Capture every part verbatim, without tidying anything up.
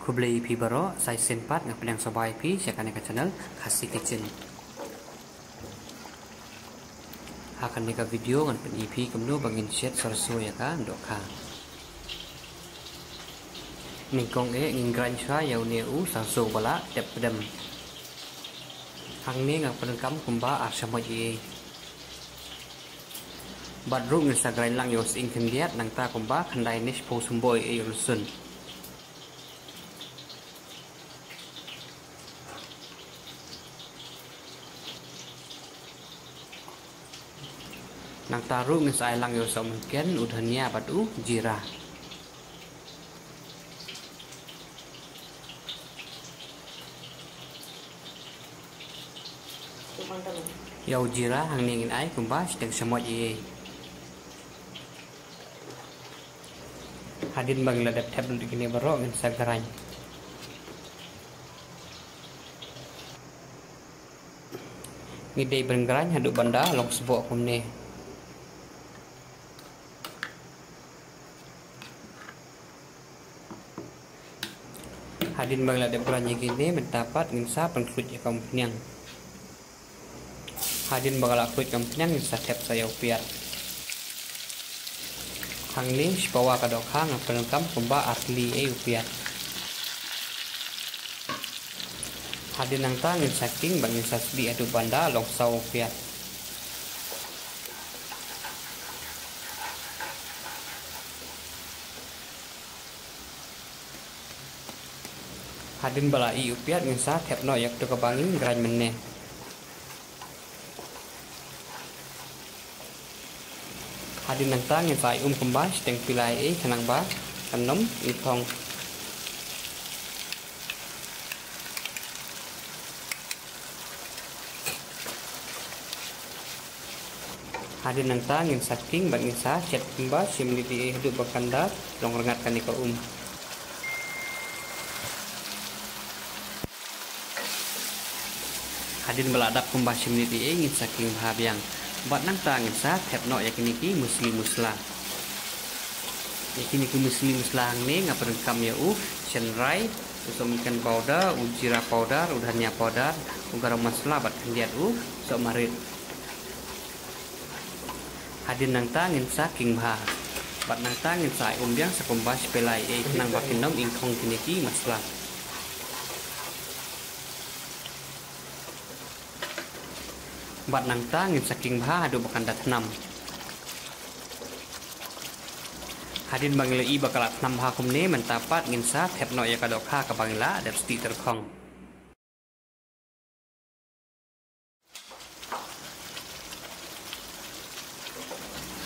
Khublei ïa phi baroh, sa shisien pat nga pdiang sngewbha ïa phi sha kane ka channel Khasi Kitchen. Ha kane ka video ngan pyni ïa phi kumno ba ngin shet sarso ïa ka dohkha. Nyngkong eh ngin grind shuwa ïa une u sarso ba la tep pdem. Hangne nga pyndonkam kumba ar shamoit ei. Bad ruh ngin sa grind lang ïa u sying khyndiat, nangta kumba khyndai ne shiphew symboh ei u lhun. Nangta ruh ngin sa ai lang ïa u sohmynken, u dhania bad u jira. Ïa u jira hangne ngin ai kumba shiteng shamoit ei. Hadien ba ngi la dep thep lut ïa kine baroh ngin sa grind. Ngi dei ban grind haduh ban da long sboh kumne. Hadien ba ngi la dep grind ïa kine mynta pat ngin sa pynkhluit ïa ka umphniang. Hadien ba ka la khluit ka umphniang ngin sa thep sa ïa u piat. Hangne shi pawa ka dohkha nga pyndonkam kumba ar tylli ei u piat. Hadien nangta ngin sa king bad ngin sa sdieh haduh ban da long saw u piat. Hadien ba la ih u piat ngin sa thep noh ïa kato kaba ngi grind mynne. Hadien nangta ngin sa ai um kumba shiteng pylai ei khnang ba kan ym ing thong. Hadien nangta ngin sa king bad ngin sa shet kumba shi minit ei haduh ba kan da long rngat kane ka um. Hadien ba la dap kumba shi minit ei ngin sa king bha biang. Bad nangta ngin sa thep noh ïa kine ki musli musla. Ïa kine ki musli musla hangne nga pyndonkam ïa u shynrai, u sohmynken powder, u jira powder, u dhania powder, u garam masala bad khyndiat u sohmarit. Hadien nangta ngin sa king bha. Bad nangta ngin sa ai um biang sa kumba shi pylai ei khnang ba kin ym ing thong kine ki masala. Bad nangta ngin sa king bha haduh ba kan da thnam. Hadien ba ngi la ïohi ba ka la thnam bha kumne mynta pat ngin sa thep noh ïa ka dohkha kaba ngi la dep sdieh tyrkhong.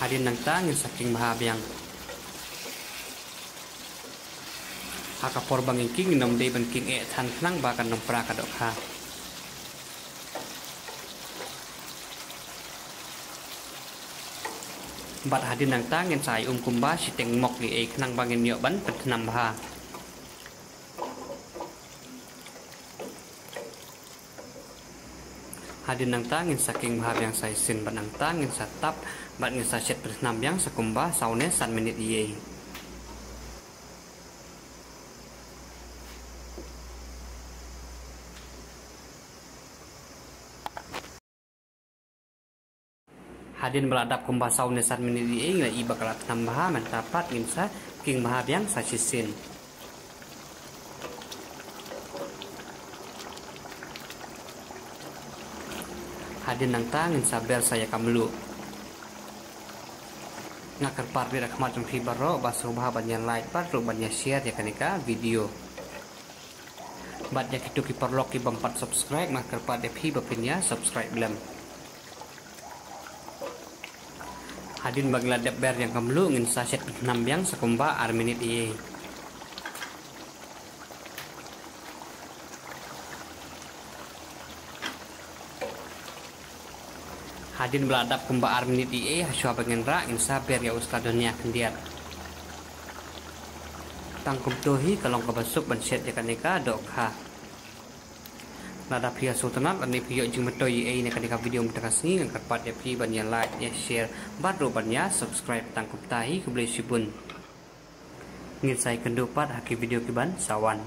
Hadien nangta ngin sa king bha biang. Ha ka por ba ngin king ngin ym dei ban king eh than khnang ba kan ym pra ka dohkha. Bad hadien nangta ngin sa ai um kumba shiteng mok ei khnang ba ngin ïoh ban pynthnam bha. Hadien nangta ngin sa king bha biang sa shisien bad nangta ngin sa tap bad ngin sa shet pynthnam biang sa kumba saw ne san minit ei. Hadien ba la dap kumba saw ne san minit ei ngi la ïohi ba ka la thnam bha mynta pat ngin sa king bha biang sa shisien. Hadien nangta ngin sa ber sa ïa ka mluh. Nga kyrpad beit ha khmat jong phi baroh ba sngewbha ban ïa like bad ruh ban ïa share ïa kane ka video. Bad ïa kito ki paralok ki bym pat subscribe nga kyrpad ïa phi ba phin ïa subscribe lem. Hadien ba ngi la dep ber ïa ka mluh ngin sa shet pynthnam biang sa kumba ar minit ei. Hadien ba la dap kumba ar minit ei ha shuwa ba ngin rah ngin sa ber ïa u sla dohnia khyndiat. Tang kumto hi ka long kaba suk ban shet ïa kane ka dohkha. Lada phi ïa sngewtynnat lane phi ïoh jingmyntoi ei na kane ka video mynta ka sngi nga kyrpad ïa phi ban ïa like ïa share bad ruh ban ïa subscribe. Tang kumta hi khublei shibun. Ngin sa ïakynduh pat ha ki video ki ban sa wan.